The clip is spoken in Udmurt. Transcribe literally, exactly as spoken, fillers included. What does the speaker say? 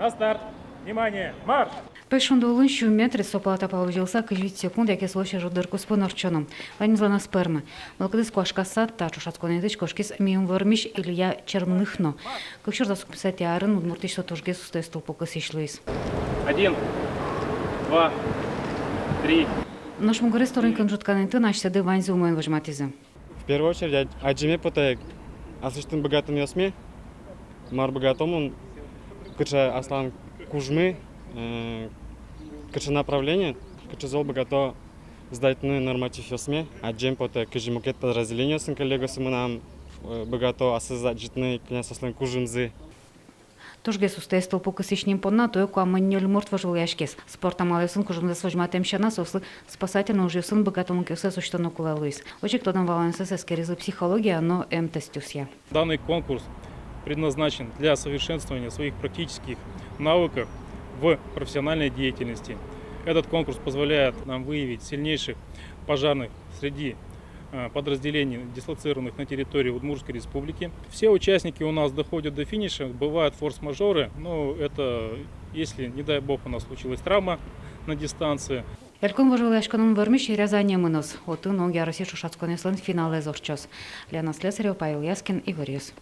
На старт! Внимание! Марш! Пӧсь шунды улын сю метрез, со пала та пала возьылыса, кызь вить секунд яке солэсь ӝутдыр куспын ортчоно. Ваньмызлэн ӧз пӧрмы. Мылкыдыз куашкаса, та ӵошатсконэтысь кошкиз миым вормись Илья Черных но. Кык сюрс дас укмысэтӥ арын Удмуртиысь со тужгес устоез тылпу кысӥсь луиз. Один, два, три. Нош мугорез торонькын ӝуткан интыын асьсэды ваньзы умоен возьматӥзы. В первую очередь, ад-, адӟеме потэ аслэсьтым быгатонъёсме, мар быгатом, кыӵе аслам кужмы, э, кыӵе направление, кыӵе зол быгато сдатьны нормативъёсме. Адӟеме потэ, кызьы мукет подразделениосын коллегаосы мынам, э, быгато ассэ адӟытыны, кӧня соослэн кужымзы. Тужгес устоез тылпу кысӥсь ним понна туэ куамын ньыль мурт вожвылъяськиз. Спорт амалъёсын кужымзэс возьматэм сяна, соослы спасательной ужъёсын быгатонлыкъёссэс усьтоно кулэ луиз. Озьы ик тодон-валанъёссэс эскеризы психология но эм-тестъёсъя. Данный конкурс предназначен для совершенствования своих практических навыков в профессиональной деятельности. Этот конкурс позволяет нам выявить сильнейших пожарных среди, э, подразделений, дислоцированных на территории Удмуртской Республики. Все участники у нас доходят до финиша, бывают форс-мажоры, но это если, не дай бог, у нас случилась травма на дистанции. Элькун вожвылъяськонын вормись Рязане мыноз. Отын огъя Россия ӵошатсконъёслэн финалэз ортчоз. Лена Слесарева, Павел Яскин, «Иворъёс».